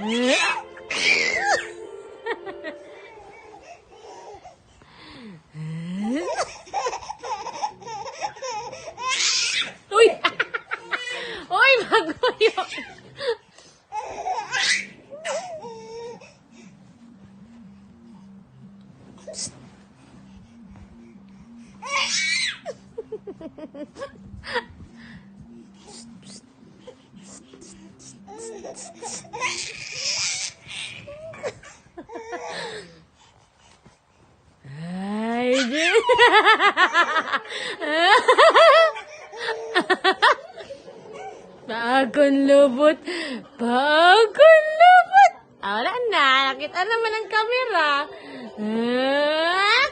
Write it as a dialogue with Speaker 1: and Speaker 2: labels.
Speaker 1: Uy! Uy, bagoyo! Ay, di. Paakon lubot. Paakon lubot. Ah, wala na. Nakita naman ang camera. Ah!